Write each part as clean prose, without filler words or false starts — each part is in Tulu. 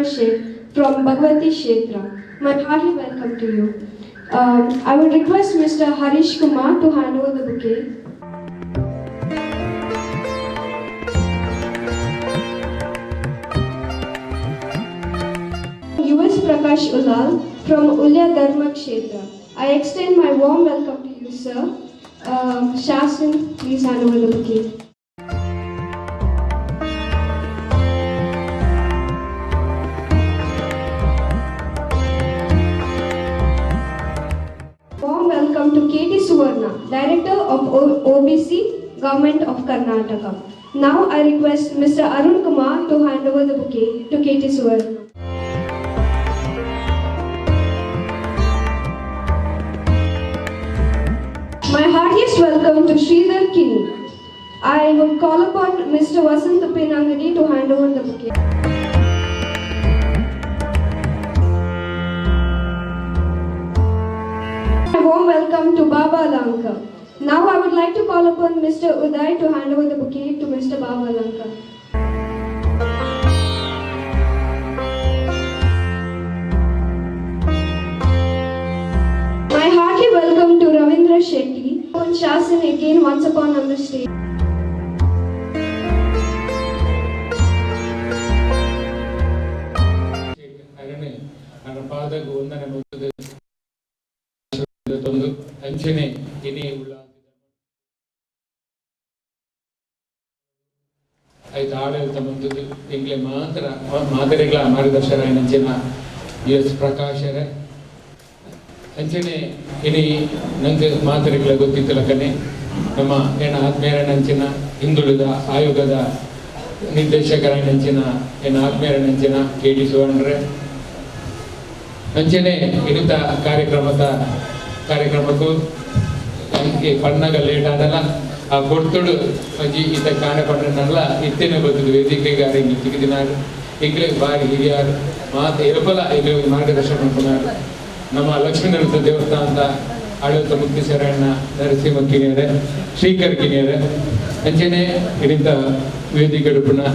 Shet from Bhagavati Kshetra. My hearty welcome to you. I would request Mr. Harish Kumar to hand over the bouquet. U.S. Prakash Ulal from Ulya Dharma Kshetra. I extend my warm welcome to you, sir. Shasan, please hand over the bouquet. Warm welcome to K.T. Suvarna, Director of OBC, Government of Karnataka. Now I request Mr. Arun Kumar to hand over the bouquet to K.T. Suvarna. My heartiest welcome to Sridhar Kini. I would call upon Mr. Vasant Uppinangady to hand over the bouquet. A warm welcome to Baba Lanka. Now I would like to call upon Mr. Uday to hand over the bouquet to Mr. Baba Lanka. My hearty welcome to Ravindra Shetty on Shasan again once upon on the stage. ಅರಣೆ ನನ್ನ ಪಾದకు ವಂದನೆ ತಂದು ಅಂಚನೆ ಇನಿ ಉಳ್ಳ ಐತ ಆಡಳಿತ ಬಂದದ್ದು ಎಂಗ್ಲೆ ಮಾತ್ರ ಮಾದರಿಗಳ ಮಾರ್ಗದರ್ಶನ ಅಂಚಿನ ಯು ಎಸ್ ಪ್ರಕಾಶರೇ ಅಂಚನೆ ಇನಿ ನಂಗೆ ಮಾದರಿಗಳ ಗೊತ್ತಿತ್ತಲಕನೆ ನಮ್ಮ ಏನ ಆತ್ಮೀಯರನ ಅಂಚಿನ ಹಿಂದುಳಿದ ಆಯೋಗದ ನಿರ್ದೇಶಕರ ಅಂಚಿನ ಏನ ಆತ್ಮೀಯರನ ಅಂಚಿನ ಕೆ ಡಿ ಸುವರ್ಣರೇ ಅಂಚನೆ ಇನಿತ ಕಾರ್ಯಕ್ರಮಕ್ಕೂ ಪಣ್ಣಗ ಲೇಟ್ ಆದಲ್ಲ ಆ ಕೊಡ್ತುಡು ಒಂಜಿ ಈತ ಕಾಣೆ ಪಣ್ಣನಲ್ಲ ಇತ್ತೇನೆ ಗೊತ್ತಿದ್ದು ವೇದಿಕೆಗಾರ ಹಿಂಗೆ ತಿಗಿದಿನಾರು ಇಂಗ್ಲೆ ಬಾರಿ ಹಿರಿಯಾರು ಮಾತು ಎರಪಲ ಇಂಗ್ಲೆ ಮಾರ್ಗದರ್ಶನ ಮಾಡ್ಕೊಂಡಾರು ನಮ್ಮ ಲಕ್ಷ್ಮೀ ನರಸಿಂಹ ದೇವಸ್ಥಾನದ ಆಡಳಿತ ಮುಕ್ತೇಶ್ವರಣ್ಣ ನರಸಿಂಹ ಕಿಣಿಯರೆ ಶ್ರೀಕರ್ ಕಿಣಿಯರೆ ಅಂಚನೆ ಇನಿತ ವೇದಿಕೆ ಪುನಃ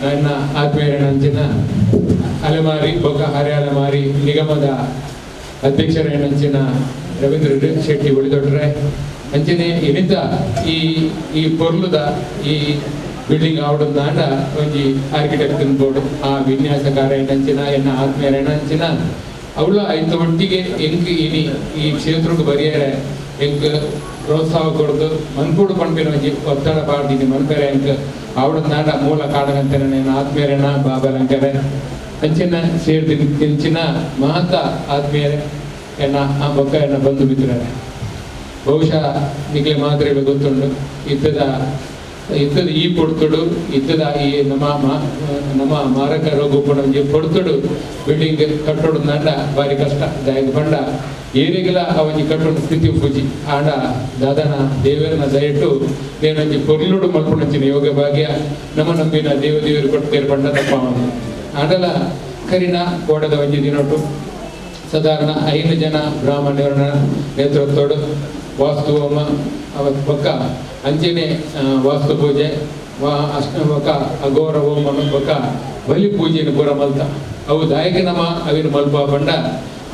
ನನ್ನ ಆತ್ಮೀಯರಣ್ಣ ಅಂಚಿನ ಅಲೆಮಾರಿ ಬೊಕ್ಕ ಹರೆ ಅಲೆಮಾರಿ ನಿಗಮದ ಅಧ್ಯಕ್ಷರೇನಂಚಿನ ರವೀಂದ್ರ ಶೆಟ್ಟಿ ಒಳಿದೊಡ್ರೆ ಅಂಚನೆ ಇನಿತ ಈ ಈ ಪೊರ್ಲುದ ಈ ಬಿಲ್ಡಿಂಗ್ ಆವಡಂದಾಂಡ ಒಂಜಿ ಆರ್ಕಿಟೆಕ್ಟ್ ಬೋರ್ಡ್ ಆ ವಿನ್ಯಾಸಕಾರ ಏನಂಚಿನ ಎನ್ನ ಆತ್ಮೀಯರ ಅಂಚಿನ ಅವಳ ಐತ ಒಟ್ಟಿಗೆ ಎಂಕ್ ಇನಿ ಈ ಕ್ಷೇತ್ರಕ್ಕೆ ಬರಿಯರೆ ಎಂಕ್ ಪ್ರೋತ್ಸಾಹ ಕೊಡ್ದು ಮನ್ಕೂಡು ಪಣ್ಪಿನ ಒಂಜಿ ಒತ್ತಡ ಪಾಡ್ದಿನಿ ಮನ್ಪೆರೆ ಎಂಕ್ ಆವಡಂದಾಂಡ ಮೂಲ ಕಾರಣಂತೆನ ಆತ್ಮೀಯರಣ್ಣ ಬಾಬಲಂಕರೆ ಅಂಚಿನ ಸೇರ್ದಿ ತಿಂಚಿನ ಮಾತ ಆತ್ಮೀಯರೇ ಎನ್ನ ಆ ಬೊಕ್ಕ ಎನ್ನ ಬಂಧು ಮಿತ್ರರೇ ಬಹುಶಃ ನಿಕ್ಲೆ ಮಾತ್ರೆಗಳು ಗೊತ್ತುಂಡು ಇತ್ತದ ಇತ್ತದ ಈ ಪೊಡ್ತುಡು ಇತ್ತದ ಈ ನಮ್ಮ ನಮ್ಮ ಮಾರಕ ರೋಗ ಒಂಜಿ ಪೊಡ್ತುಡು ಬಿಲ್ಡಿಂಗ್ ಕಟ್ಟೋಡು ನಾಂಡ ಬಾರಿ ಕಷ್ಟ ದಾಯಕ ಪಂಡ ಏರಿಗೆಲ ಆ ಒಂಜಿ ಕಟ್ಟೋಡು ಸ್ಥಿತಿ ಪೂಜಿ ಆಂಡ ದಾದನ ದೇವರನ ದಯಟು ದೇವನಂಜಿ ಪೊರ್ಲುಡು ಮಲ್ಪುಣಂಚಿನ ಯೋಗ ಭಾಗ್ಯ ನಮ್ಮ ನಂಬಿನ ದೇವ ದೇವರು ಕೊಡ್ತೇರು ಪಂಡ ತಪ್ಪ ಆಂಡಲ ಕರಿನ ಕೋಡದ ಒಂಜಿ ದಿನೊಟ್ಟು ಸಾಧಾರಣ 5 ಜನ ಬ್ರಾಹ್ಮಣರ ನೇತೃತ್ವದೋಡು ವಾಸ್ತು ಹೋಮ ಅವತ್ತು ಬೊಕ್ಕ ಅಂಚನೆ ವಾಸ್ತು ಪೂಜೆ ಅಷ್ಟ ಬೊಕ್ಕ ಅಘೋರ ಹೋಮ ಬೊಕ್ಕ ಬಲಿ ಪೂಜೆಯನ್ನು ಪೂರ ಮಲ್ತ ಅವು ದಾಯಕ ನಮ್ಮ ಅವಿನ ಮಲ್ಪ ಪಂಡ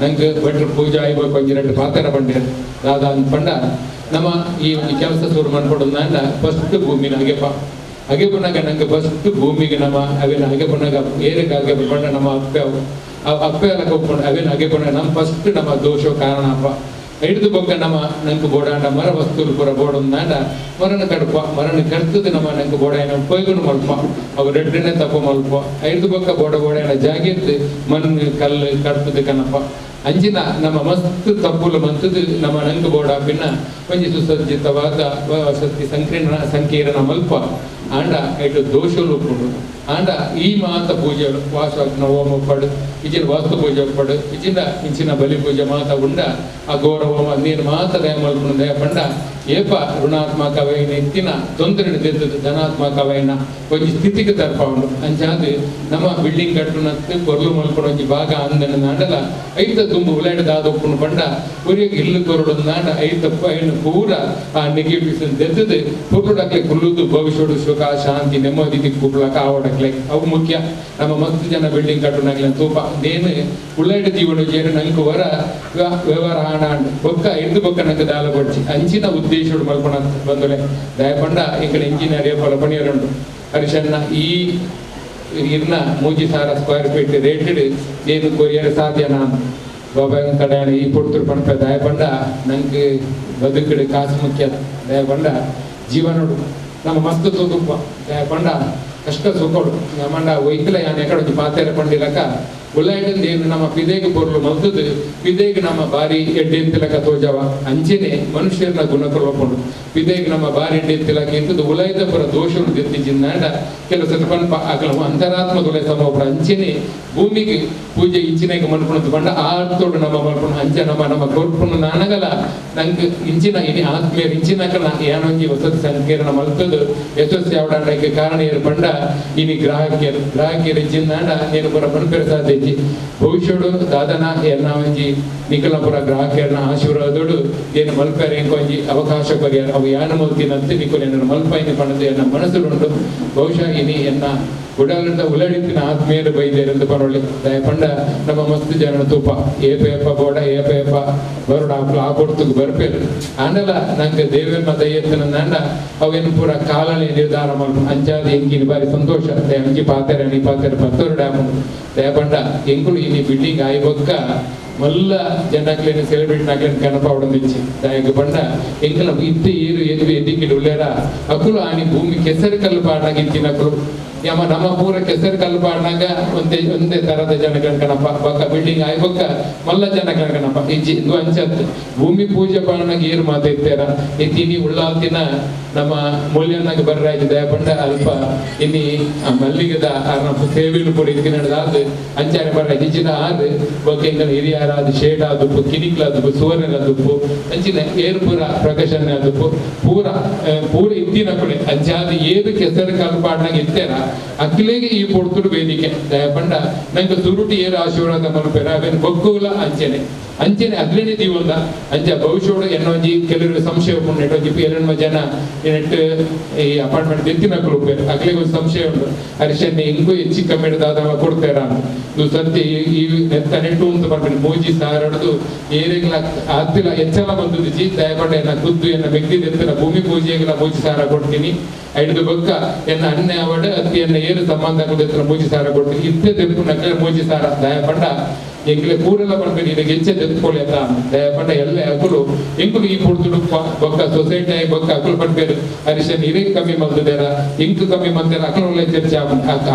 ನಂಗೆ ಭಟ್ರು ಪೂಜೆ ಆಯ್ಬೇಕು ಒಂಜಿ ಎರಡು ಪಾತ್ರ ಪಂಡೇರು ದಾದ ಅಂತ ಪಂಡ ನಮ್ಮ ಈ ಒಂದು ಕೆಲಸ ಶುರು ಮಾಡ್ಕೊಡೋದ್ನಾಂಡ ಫಸ್ಟ್ ಭೂಮಿನ ಅಗೆಪ ಅಗೆಪುನಾಗ ನಂಗೆ ಫಸ್ಟ್ ಭೂಮಿಗೆ ನಮ್ಮ ಅವಿನ ಅಗೆಪುನಾಗ ಏರಕ್ಕೆ ಅಗೆಪ ಪಂಡ ನಮ್ಮ ಅಪ್ಪೆ ಅವು ಆ ಅಪ್ಪೆ ಎಲ್ಲ ಕೊಪ್ಕೊಂಡು ಅವೇನು ಅಗೆಪುನಾಗ ನಮ್ಮ ಫಸ್ಟ್ ನಮ್ಮ ದೋಷ ಕಾರಣ ಅಪ್ಪ ಹಿಡಿದು ಬೊಕ್ಕ ನಮ್ಮ ನಂಗೆ ಬೋಡಾಂಡ ಮರ ವಸ್ತುలు ಪೂರ ಬೋಡೊಂದಾಂಡ ಮರಣ ಕಡಪ ಮರಣ ಕಡ್ತದ ನಮ್ಮ ನಂಗೆ ಬೋಡಾಯನ ಉಪಯೋಗನು ಮಲ್ಪ ಅವು ರೆಡ್ಡನೆ ತಪ್ಪ ಮಲ್ಪ ಹಿಡಿದು ಬೊಕ್ಕ ಬೋಡ ಬೋಡಾಯನ ಜಾಗಿರ್ತು ಮಣ್ಣು ಕಲ್ಲು ಕಡ್ತದ ಕನಪ ಅಂಚಿನ ನಮ್ಮ ಮಸ್ತ್ ತಪ್ಪುಲು ಮಂತದ್ದು ನಮ್ಮ ನಂಗೆ ಬೋಡ ಪಿನ್ನ ಒಂಜಿ ಸುಸಜ್ಜಿತವಾದ ವಸತಿ ಸಂಕೀರ್ಣ ಸಂಕೀರ್ಣ ಮಲ್ಪ ಆಂಡ ಇಟ್ಟು ದೋಷಲು ಉಪ್ಪುಂಡು ಆಂಡ ಈ ಮಾತ ಪೂಜೆ ವಾಸಗ್ನ ಹೋಮ ಪಡು ಇಚಿನ ವಾಸ್ತು ಪೂಜೆ ಪಡು ಇಚಿನ ಇಂಚಿನ ಬಲಿ ಪೂಜೆ ಮಾತ ಉಂಡ ಆ ಘೋರ ಹೋಮ ನೀನು ಮಾತ ದಯ ಮಲ್ಪುಣ ದಯ ಪಂಡ ಏಪ ಋಣಾತ್ಮಕವೈನ ಇತ್ತಿನ ತೊಂದರೆ ದೆತ್ತದು ಧನಾತ್ಮಕವೈನ ಒಂಜಿ ಸ್ಥಿತಿಗೆ ತರ್ಪವನು ಅಂಚಾದ್ ನಮ್ಮ ಬಿಲ್ಡಿಂಗ್ ಕಟ್ಟುನತ್ತು ಕೊರ್ಲು ಮಲ್ಪುನ ಒಂಜಿ ಭಾಗ ಅಂದನ ನಾಡಲ ಐತ ತುಂಬು ಉಲಾಯ್ಡ್ ದಾದೊಪ್ಪುನು ಪಂಡ ಒರಿಯಗ್ ಇಲ್ಲು ಕೊರಡು ನಾಡ ಐತ ಐನು ಪೂರ ಆ ನೆಗೆಟಿವ್ಸ್ ದೆತ್ತದು ಪೊರ್ಲುಡಕ್ಲೆ ಕುಲ್ಲುದು ಭವಿಷ್ಯಡು ಸುಖ ಶಾಂತಿ ನೆಮ್ಮದಿ ದಿಕ್ಕುಪ್ಲಕ ಆವಡಕ್ಲೆ ಅವು ಮುಖ್ಯ. ನಮ್ಮ ಮಸ್ತ್ ಜನ ಬಿಲ್ಡಿಂಗ್ ಕಟ್ಟುನಾಗ್ಲೆ ತೂಪ ನೇನು ಉಳ್ಳಾಯ್ಡ್ ಜೀವನ ಜೇನು ನಂಗೆ ವರ ವ್ಯವಹಾರ ಹಣ ಬೊಕ್ಕ ಇದ್ದು ಬೊಕ್ಕ ನಂಗೆ ದಾಲ ಕೊಡ್ಚಿ ಅಂಚಿನ ಉದ್ದೇಶಡು ಮಲ್ಪಣ ಬಂದುಲೆ ದಯಪಂಡ ಈ ಕಡೆ ಇಂಜಿನಿಯರ್ ಏಪಲ ಪಣಿಯರುಂಟು ಹರಿಶಣ್ಣ ಈ ಇರ್ನ 3000 square feet rated ಏನು ಕೊರಿಯರ್ ಸಾಧ್ಯ ನಾನು ಬಾಬಾ ಕಡೆ ಈ ಪೊಡ್ತುರು ಪಣಪ ದಯಪಂಡ ನಂಗೆ ಬದುಕಡು ಕಾಸು ಮುಖ್ಯ ದಯಪಂಡ ಜೀವನೋಡು ನಮ್ಮ ಮಸ್ತ್ ತೂದುಪ್ಪ ದಯಪಂಡ ಕಷ್ಟ ಸುಖೋಡು ನಮ್ಮಂಡ ಒಯ್ಕಲ ಯಾನ್ ಎಕಡೆ ಪಾತೆರ ಪಂಡಿಲಕ ಉಳ್ಳಾಯ್ಡಂದು ಏನು ನಮ್ಮ ಪಿದೆಗೆ ಪೊರ್ಲು ಮಲ್ತದು ಪಿದೆಗೆ ನಮ್ಮ ಬಾರಿ ಎಡ್ಡೆ ತಿಲಕ ತೋಜವ ಅಂಚೆನೆ ಮನುಷ್ಯರನ್ನ ಗುಣಕೊಳ್ಕೊಂಡು ಪಿದೆಗೆ ನಮ್ಮ ಬಾರಿ ಎಡ್ಡೆ ತಿಲಕ ಇಂತದ್ದು ಉಲಾಯ್ದ ಪುರ ದೋಷವನ್ನು ದೆತ್ತಿಜಿಂದಾಂಡ ಕೆಲವು ಸತಿ ಪನ್ಪ ಅಕಲ ಅಂತರಾತ್ಮ ತುಲೆ ಸಮ ಅಂಚೆನೆ ಭೂಮಿಗೆ ಪೂಜೆ ಇಂಚಿನಾಗ ಮನ್ಪುಣದ್ದು ಪಂಡ ಆರ್ತೋಡು ನಮ್ಮ ಮಲ್ಪುಣ ಅಂಚೆ ನಮ್ಮ ನಮ್ಮ ಕೊರ್ಪುಣ ನಾನಗಲ ನಂಗೆ ಇಂಚಿನ ಇನಿ ಆತ್ಮೀಯರು ಇಂಚಿನಕಲ ಏನೊಂಜಿ ವಸತಿ ಸಂಕೀರ್ಣ ಮಲ್ತದು ಯಶಸ್ವಿ ಅವಡಾಂಡಕ್ಕೆ ಕಾರಣ ಏರು ಪಂಡ ಇನಿ ಗ್ರಾಹಕಿಯರು ಗ್ರಾಹಕಿಯರು ಇಂಚಿನಾಂಡ ನೀನು ಪುರ ಪನ್ಪೆರ ಸಾಧ್ಯ ಭವಿಷ್ಯಡು ದಾದನ ಎನ್ನ ಒಂಜಿ ನಿಖಲಪುರ ಗ್ರಾಹಕಿಯರನ್ನ ಆಶೀರ್ವಾದೋಡು ಏನು ಮಲ್ಪೆರೆ ಎಂಕೊಂಜಿ ಅವಕಾಶ ಕೊರಿಯರ್ ಅವು ಯಾನ ಮಲ್ತಿನಂತೆ ನಿಖಲ್ ಎನ್ನ ಮಲ್ಪೈನಿ ಪಣದು ಎನ್ನ ಮನಸ್ಸುಂಟು ಬಹುಶಃ ಇನಿ ಎನ್ನ ಉಡಲಿಂದ ಉಲಡಿತ್ತಿನ ಆತ್ಮೀಯರು ಬೈದೇರೆಂದು ಪರೊಳ್ಳಿ ದಯಪಂಡ ನಮ್ಮ ಮಸ್ತ್ ಜನ ತೂಪ ಏಪ ಏಪ ಬೋಡ ಏಪ ಏಪ ಬರೋಡ ಆ ಕೊಡ್ತುಗ್ ಬರ್ಪೇರು ಆಂಡಲ ನಂಗೆ ದೇವರನ್ನ ದಯೆತ್ತಿನ ನಾಂಡ ಅವೇನು ಪೂರ ಕಾಲನೆ ನಿರ್ಧಾರ ಮಲ್ಪ ಅಂಚಾದ ಎಂಕಿನ ಬಾರಿ ಸಂತೋಷ ಅಂಚಿ ಪಾತೆರ ನೀ ಪಾತೆರ ಪತ್ತೋರು ಡ್ಯಾಮು ದಯಪಂಡ ಎಂಕುಲು ಇನಿ ಬಿಲ್ಡಿಂಗ್ ಆಯ್ಬೊಕ್ಕ ಮಲ್ಲ ಜನಕ್ಲೇನು ಸೆಲೆಬ್ರೇಟ್ ನಾಕ್ಲೇನು ಕನಪ ಅವಡಂದಿಚ್ಚಿ ದಯಕ ಪಂಡ ಎಂಕಲ ಇತ್ತೆ ಏರು ಎದು ಎದಿಕ್ಕಿಡು ಉಳ್ಳೇರ ಅಕುಲು ಆನಿ ಭೂಮಿ ಕೆಸರು ಕಲ್ಲು ಪಾಡ್ನಾಗ ಇತ್ತಿನಕುಲು ಯಮ ನಮ್ಮ ಪೂರ ಕೆಸರು ಕಲ್ಲು ಪಾಡ್ನಾಗ ಒಂದೇ ಒಂದೇ ತರದ ಜನಗಳ ಕಣಪ್ಪ ಬೊಕ್ಕ ಬಿಲ್ಡಿಂಗ್ ಆಯ್ ಬೊಕ್ಕ ಮಲ್ಲ ಜನಗಳ ಕಣಪ್ಪ ಇಜ್ಜಿ ಇದು ಅಂಚತ್ ಭೂಮಿ ಪೂಜೆ ಪಾಡ್ನಾಗ ಏರು ಮಾತೈತೇರ ಇತ್ತಿನಿ ಉಳ್ಳಾಲ್ತಿನ ನಮ್ಮ ಮೂಲ್ಯನಾಗ ಬರ್ರಾಜ್ ದಯಪಂಡ ಅಲ್ಪ ಇನಿ ಮಲ್ಲಿಗದ ಅರ್ನ ಸೇವೆಲು ಪೂರ ಇತ್ತಿನದಾದ ಅಂಚಾನೆ ಬರ್ರಾಜ್ ಇಜ್ಜಿನ ಆದ್ ಬೊಕ್ಕ ಎಂಕಲ ಹಿರಿಯರಾದ ಶೇಡ್ ಆದುಪ್ಪು ಕಿನಿಕ್ಲಾದುಪ್ಪು ಸುವರ್ಣಲಾದುಪ್ಪು ಅಂಚಿನ ಏರು ಪೂರ ಪ್ರಕಾಶನ ಆದುಪ್ಪು ಪೂರ ಪೂರ ಇತ್ತಿನ ಕುಳೆ ಅಂಚಾದ ಏರು ಕೆಸರು ಕಲ್ಲು ಪಾಡ್ನಾಗ ಇತ್ತೇರ ಅಕ್ಲೇಗೆ ಈ ಪೊಡ್ತುಡು ವೇದಿಕೆ ದಯಪಂಡ ನಂಗೆ ಸುರುಟಿ ಏರು ಆಶೀರ್ವಾದ ಮಲ್ಪೆರ ಅವೇನು ಬೊಕ್ಕುಲ ಅಂಚೆನೆ ಅಂಚೆನೆ ಅಗ್ಲೇನೆ ದೀವೊಂದ ಅಂಚ ಭವಿಷ್ಯಡು ಎನ್ನೊಂಜಿ ಕೆಲವರು ಸಂಶಯ ಉಪ್ಪುಂಡು ನೆಟ್ಟೊಂಜಿ ಏಳೆಣ್ಮ ಜನ ನೆಟ್ ಈ ಅಪಾರ್ಟ್ಮೆಂಟ್ ದೆತ್ತಿನಕುಲು ಉಪ್ಪೇರು ಅಗ್ಲಿಗೆ ಒಂದು ಸಂಶಯ ಉಂಟು ಹರಿಶನ್ನೆ ಎಂಗೂ ಹೆಚ್ಚು ಕಮ್ಮಿ ದಾದವ ಕೊಡ್ತೇರ ಇದು ಸತ್ಯ ಈ ನೆತ್ತ ನೆಟ್ಟು ಅಂತ ಪನ್ಪಿನ 3000 ಏರೆಗ್ಲ ಆತಿಲ ಹೆಚ್ಚಲ ಬಂದದ್ದು ಜಿ ದಯಪಂಡ ಎನ್ನ ಖುದ್ದು ಎನ್ನ ವ್ಯಕ್ತಿ ದೆತ್ತಿನ ಭೂಮಿ ಪೂಜೆಗೆಲ್ಲ 3000 ಕೊಡ್ತೀನಿ ಐದು ಬೊಕ್ಕ ಎನ್ನ ಅನ್ಯ ಅವಡ ಅತ್ತಿ ಎನ್ನ ಏರು ಸಂಬಂಧ ಎತ್ತಿನ 3000 ಕೊಡ್ತೀನಿ ಇತ್ತೆ ದೆಪ್ಪುನಕ್ಲೆ 3000 ದಯಪಂಡ ಎಂಕ್ಲೆ ಪೂರೆಲ್ಲ ಪನ್ಪಿನ ಇದಕ್ಕೆ ಹೆಚ್ಚೆ ದೆತ್ಕೊಳ್ಳಿ ಅಂತ ದಯಪಂಡ ಎಲ್ಲ ಅಕುಲು ಎಂಕುಲು ಈ ಪುಡ್ತುಡು ಬೊಕ್ಕ ಸೊಸೈಟಿ ಆಗಿ ಬೊಕ್ಕ ಅಕುಲು ಪನ್ಪೇರು ಹರಿಶನ್ ಇರೇ ಕಮ್ಮಿ ಮಲ್ತದೇರ ಎಂಕು ಕಮ್ಮಿ ಮಲ್ತೇರ ಅಕುಲು ಒಳ್ಳೆ ಚರ್ಚೆ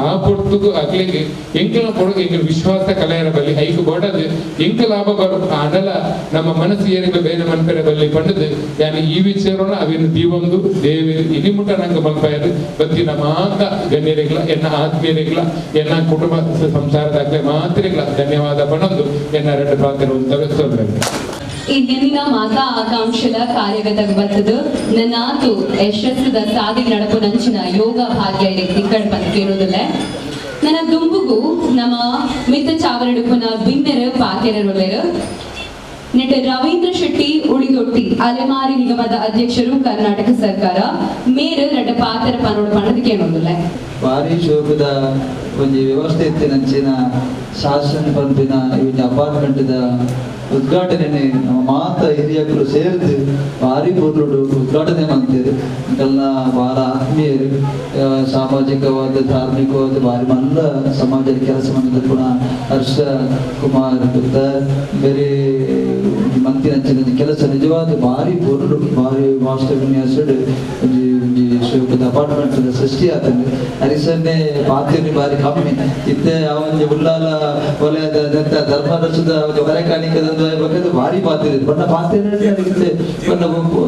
ಆ ಪೊರ್ತುಗು ಅಕ್ಲಿಗೆ ಎಂಕಲ ಪೊಡಗು ಎಂಕಲ್ ವಿಶ್ವಾಸ ಕಲೆಯರ ಬಲ್ಲಿ ಐಕು ಬೋಡದು ಎಂಕ ಲಾಭ ಬರು ಆಂಡಲ ನಮ್ಮ ಮನಸ್ಸು ಏನಿಲ್ಲ ಬೇರೆ ಮನ್ಪೆರ ಬಲ್ಲಿ ಪಂಡದು ಯಾನಿ ಈ ವಿಚಾರನ ಅವೇನು ದೀವೊಂದು ದೇವಿ ಇನಿಮುಟ ನಂಗೆ ಮಲ್ಪಾಯರು ಬತ್ತಿನ ಮಾತ ಗಣ್ಯರಿಗಳ ಎನ್ನ ಆತ್ಮೀಯರಿಗಳ ಎನ್ನ ಕುಟುಂಬ ಸಂಸಾರದಾಗಲೇ ಮಾತ್ರಿಗಳ ಧನ್ಯವಾದ ಪಣಂದು ಎನ್ನ ಎರಡು ಪ್ರಾರ್ಥನೆ ಉತ್ತರಿಸಬೇಕು. ಈ ಹಿಂದಿನ ಮಾತಾ ಆಕಾಂಕ್ಷೆದ ಕಾರ್ಯಗತ ಬರ್ತದು ನನ್ನಾತು ಯಶಸ್ಸದ ಸಾಧಿ ನಡಪು ನಂಚಿನ ಯೋಗ ಭಾಗ್ಯ ತಿಕ್ಕಡ್ ಬಂದಿರುವುದಿಲ್ಲ. ನನ್ನ ದುಂಬುಗು ನಮ್ಮ ಮಿತ್ತ ಚಾವರಡುಪುನ ಬಿನ್ನೆರು ಪಾತೆರರುಲೆರು ನೆಟ್ ರವೀಂದ್ರ ಶೆಟ್ಟಿ ಉಳಿದೊಟ್ಟಿ ಅಲೆಮಾರಿ ನಿಗಮದ ಅಧ್ಯಕ್ಷರು ಕರ್ನಾಟಕ ಸರ್ಕಾರ ಮೇರು ರಡ್ಡ ಪಾತೆರ ಪನೋಡು ಪಣದಕ್ಕೆ ಏನೊಂದಿಲ್ಲ. ಭಾರಿ ಶೋಕದ ಒಂಜಿ ವ್ಯವಸ್ಥೆ ಇತ್ತಿನಂಚಿನ ಶಾಸನ ಪಂಪಿನ ಈ ಒಂಜಿ ಅಪಾರ್ಟ್ಮೆಂಟ್ದ ಉದ್ಘಾಟನೆ ನಮ್ಮ ಮಾತ ಹಿರಿಯಕರು ಸೇರಿದು ಭಾರಿ ಪೊರ್ಲುಡು ಉದ್ಘಾಟನೆ ಮಾಡ್ತೀರಿ. ಇಂಕಲ್ನ ಭಾಳ ಆತ್ಮೀಯರು ಸಾಮಾಜಿಕವಾದ ಧಾರ್ಮಿಕವಾದ ಭಾರಿ ಮಲ್ಲ ಸಮಾಜದ ಕೆಲಸ ಮಾಡಿದ ಪುನಃ ಹರ್ಷ ಕುಮಾರ್ ಗುಪ್ತ ಬೇರೆ ಮಂತಿನಂಚಿನ ಕೆಲಸ ನಿಜವಾದ ಭಾರಿ ಪೊರ್ಲು ಭಾರಿ ವಾಸ್ತು ವಿನ್ಯಾಸಡ್ ಒಂಜಿ ಒಂಜಿ ಶೋಕದ ಅಪಾರ್ಟ್ಮೆಂಟ್ ಸೃಷ್ಟಿ ಆತಂದೆ. ಹರಿಸನ್ನೇ ಪಾತ್ರೆ ಭಾರಿ ಕಮ್ಮಿ ಇತ್ತೆ ಆ ಒಂಜಿ ಉಲ್ಲಾಲ ವಲಯದ ಧರ್ಮರಸದ ಒಂಜಿ ಹೊರೆ ಕಾಣಿಕದಂದು ಭಾರಿ ಪಾತ್ರೆ ಇತ್ತು. ಬಣ್ಣ ಪಾತ್ರೆ ಅದಕ್ಕೆ ಬಣ್ಣ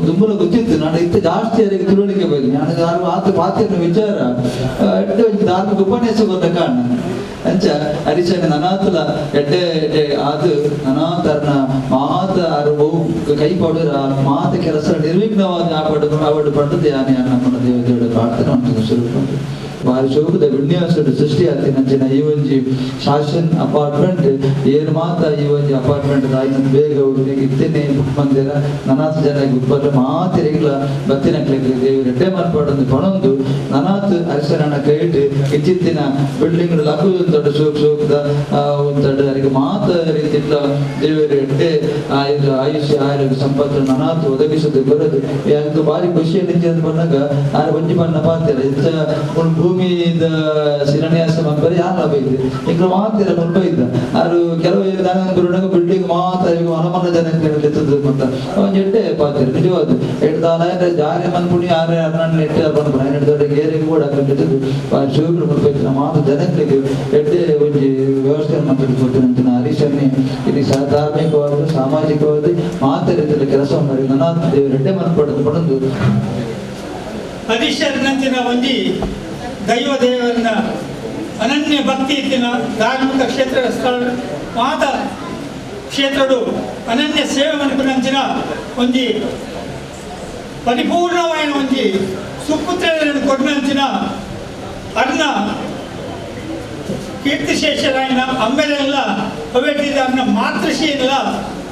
ದುಂಬುಲ ಗೊತ್ತಿತ್ತು ನಾನು ಇತ್ತೆ ಜಾಸ್ತಿ ಅದಕ್ಕೆ ತಿಳುವಳಿಕೆ ಬೈದು ನಾನು ಯಾರು ಆತ ಪಾತ್ರೆ ವಿಚಾರ ಧಾರ್ಮಿಕ ಉಪನ್ಯಾಸ ಬಂದ ಕಾರಣ ಅಂಚ ಅರಿಶನ ನನಾತುಲ ಎಡ್ಡೆ ಎಡ್ಡೆ ಆದು ನಾನಾ ತರನ ಮಾತ ಆರು ಬಹು ಕೈ ಪಡುರ ಮಾತ ಕೆಲಸ ನಿರ್ವಿಘ್ನವಾದ ಆಪಡು ಅವಡು ಪಂಡದು ಯಾನೆ ನಮ್ಮನ್ನ ದೇವತೆಗಳು ಪ್ರಾರ್ಥನೆ ಮಾಡ್ತದೆ ಶುರು ಬಾರಿ ಶೋಕದ ವಿನ್ಯಾಸದ ಸೃಷ್ಟಿ ಆತಿನಂಚಿನ ಈ ಒಂಜಿ ಶಾಸನ್ ಅಪಾರ್ಟ್ಮೆಂಟ್ ಏನು ಮಾತ ಈ ಒಂಜಿ ಅಪಾರ್ಟ್ಮೆಂಟ್ ದಾಯಿನ ಬೇಗ ಇತ್ತೇನೆ ಬುಕ್ ಮಂದಿರ ನನಾತ್ ಜನ ಉತ್ಪನ್ನ ಮಾತಿರಿಗ್ಲ ಬತ್ತಿನಕ್ಲೆಗ್ ದೇವರು ಎಡ್ಡೆ ಮನ್ಪಾಡೊಂದು ಪಣೊಂದು ನನಾತ್ ಅರಿಶರಣ ಕೈಟ್ ಇಚ್ಚಿತ್ತಿನ ಬಿಲ್ಡಿಂಗ್ ಲಘು ದೊಡ್ಡ ಶೋಕ್ ಶೋಕದ ಒಂದೊಡ್ಡ ಅರಿಗೆ ಮಾತ ರೀತಿಟ್ಲ ದೇವರು ಎಡ್ಡೆ ಆಯುಷ್ಯ ಆರೋಗ್ಯ ಸಂಪತ್ತು ನನಾತ್ ಒದಗಿಸೋದು ಬರೋದು ಯಾಕೆ ಬಾರಿ ಖುಷಿಯಲ್ಲಿ ಬಂದಾಗ ಆರು ಒಂಜಿ ಬಣ್ಣ ಪಾತಿರ ಹೆಚ್ಚ ಭೂಮಿದ ಶಿಲಾನ್ಯಾಸ ಮನ್ಪರೆ ಯಾರು ಲಾಭ ಇದೆ ಈಗ ಮಾತಿರ ಮುಲ್ಪ ಇದ್ದ ಆರು ಕೆಲವು ದಾನ ಬಿಲ್ಡಿಂಗ್ ಮಾತ್ರ ಈಗ ಮನ ಜನಕ್ಕೆ ಮತ್ತ ಒಂಜಿ ಎಡ್ಡೆ ಪಾತಿರ ನಿಜವಾದ ಎಡ್ದಾನ ಜಾರೆ ಮನ್ಪುಣಿ ಆರೆ ಅರ್ನಣ್ಣ ಎಟ್ಟೆ ಪನ್ಪುಣ ದೊಡ್ಡ ಗೇರಿಗೆ ಕೂಡ ಶಿವಗಳು ಮುಲ್ಪ ಇತ್ತಿನ ಮಾತು ಜನಕ್ಕೆ ಎಡ್ಡೆ ಒಂಜಿ ವ್ಯವಸ್ಥೆ ಮಂತ್ರಿ ಕೊಟ್ಟಿನಂಚಿನ ಹರೀಶನ್ನೇ ಇಲ್ಲಿ ಧಾರ್ಮಿಕವಾದ ಸಾಮಾಜಿಕವಾದ ಮಾತ ರೀತಿಯಲ್ಲಿ ಕೆಲಸ ಮಾಡಿ ನನ್ನ ದೇವರು ಎಡ್ಡೆ ಮನ್ಪಡೆದು ಪಡೆದು ಹರೀಶನಂಚಿನ ಒಂಜಿ ದೈವ ದೇವರನ್ನ ಅನನ್ಯ ಭಕ್ತಿ ಇತ್ತಿನ ಧಾರ್ಮಿಕ ಕ್ಷೇತ್ರ ಸ್ಥಳ ಮಾತ ಕ್ಷೇತ್ರಡು ಅನನ್ಯ ಸೇವೆ ಮನ್ಪುನಂಚಿನ ಒಂಜಿ ಪರಿಪೂರ್ಣವಾಯಿನ ಒಂಜಿ ಸುಪುತ್ರರನ್ನು ಕೊಡ್ನಂಚಿನ ಅರ್ಣ ಕೀರ್ತಿಶೇಷರಾಯನ ಅಮ್ಮೆಲೆಲ್ಲ ಅವೇಟಿದ ಅನ್ನ ಮಾತೃಶೀಲ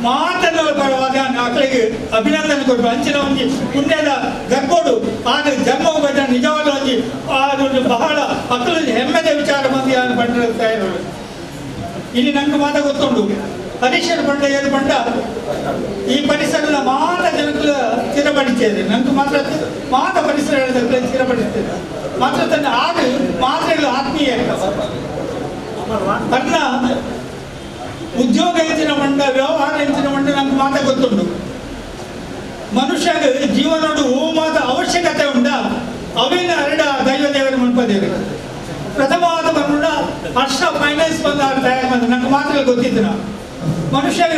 ಮಾತನ್ನ ಪರವಾದ ಆಕಳಿಗೆ ಅಭಿನಂದನೆ ಕೊಟ್ಟು ಅಂಚಿನ ಒಂಜಿ ಪುಣ್ಯದ ಗರ್ಭೋಡು ಆದ ಜನ್ಮ ಬದ್ದ ನಿಜವಾದ ಒಂಜಿ ಆದೊಂದು ಬಹಳ ಅಕ್ಕಲು ಹೆಮ್ಮೆದ ವಿಚಾರ ಬಂದು ಪಂಡ ತಯಾರು. ಇಲ್ಲಿ ನಂಗೆ ಮಾತ ಗೊತ್ತುಂಟು ಹರೀಶರ ಪಂಡ ಏನು ಪಂಡ ಈ ಪರಿಸರದ ಮಾತ ಜನಕ್ಕೂ ಚಿರಪಡಿಸ್ತೇವೆ ನಂಗೆ ಮಾತ್ರ ಮಾತ ಪರಿಸರ ಚಿರಪಡಿಸ್ತೇವೆ ಮಾತ್ರ ತನ್ನ ಆದ ಮಾತ್ರೆಗಳು ಆತ್ಮೀಯ ಅನ್ನ ಉದ್ಯೋಗ ಹೆಚ್ಚಿನ ಮಂಡ ವ್ಯವಹಾರ ಹೆಚ್ಚಿನ ಮಂಡ ನಂಗೆ ಮಾತ ಗೊತ್ತುಂಟು. ಮನುಷ್ಯಗ ಜೀವನೋಡು ಓ ಮಾತ ಅವಶ್ಯಕತೆ ಉಂಡ ಅವಿನ ಅರಡ ದೈವ ದೇವರ ಮನ್ಪದೇವರು ಪ್ರಥಮವಾದ ಬಂದ ಹರ್ಷ ಫೈನಾನ್ಸ್ ಬಂದ ತಯಾರು ಬಂದ ನಂಗೆ ಮಾತ್ರ ಗೊತ್ತಿದ್ದು ನಾ ಮನುಷ್ಯಗ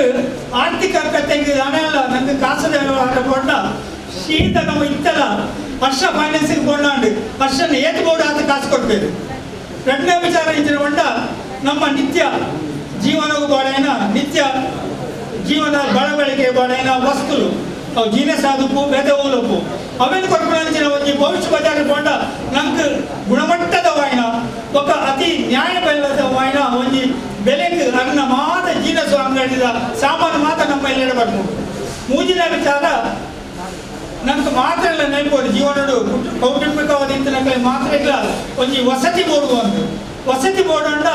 ಆರ್ಥಿಕ ಕತೆಗೆ ಹಣ ಅಲ್ಲ ನಂಗೆ ಕಾಸದ ವ್ಯವಹಾರ ಕೊಂಡ ಶೀತ ನಮ್ಮ ಇತ್ತಲ್ಲ ಹರ್ಷ ಫೈನಾನ್ಸಿಗೆ ಕೊಂಡಾಂಡು ಹರ್ಷನ ಏತು ಬೋರ್ಡ್ ಆತ ಕಾಸು ಕೊಡ್ಬೇಕು. ಎರಡನೇ ವಿಚಾರ ಇಚ್ಚಿನ ಮಂಡ ನಮ್ಮ ನಿತ್ಯ ಜೀವನಗೂ ಬಾಳೆನ ನಿತ್ಯ ಜೀವನ ಬಳಬಳಿಕೆ ಬಾಳೆನ ವಸ್ತುలు ಅವು ಜೀನಸಾದುಪ್ಪು ಬೇದ ಓಲಪ್ಪು ಅವೇನು ಕೊಡ್ಪುನಂಚಿನ ಒಂಜಿ ಭವಿಷ್ಯ ಬಜಾರ್ ಪಂಡ ನಂಗೆ ಗುಣಮಟ್ಟದ ವಾಯಿನ ఒక ಅತಿ ನ್ಯಾಯ ಬೆಲ್ಲದ ವಾಯಿನ ಒಂಜಿ ಬೆಲೆಗೆ ಅನ್ನ ಮಾತ ಜೀನಸು ಅಂಗಡಿದ ಸಾಮಾನು ಮಾತ ನಮ್ಮ ಎಲ್ಲೆಡೆ ಬರ್ಬೋದು. ಮೂಜಿನ ವಿಚಾರ ನಂಗೆ ಮಾತ್ರ ಇಲ್ಲ ನೆನಪೋದು ಜೀವನಡು ಕೌಟುಂಬಿಕವಾದ ಇಂತಿನ ಮಾತ್ರ ಇಲ್ಲ ಒಂಜಿ ವಸತಿ ಬೋರ್ಡು ಒಂದು ವಸತಿ ಬೋರ್ಡ್ ಅಂಡ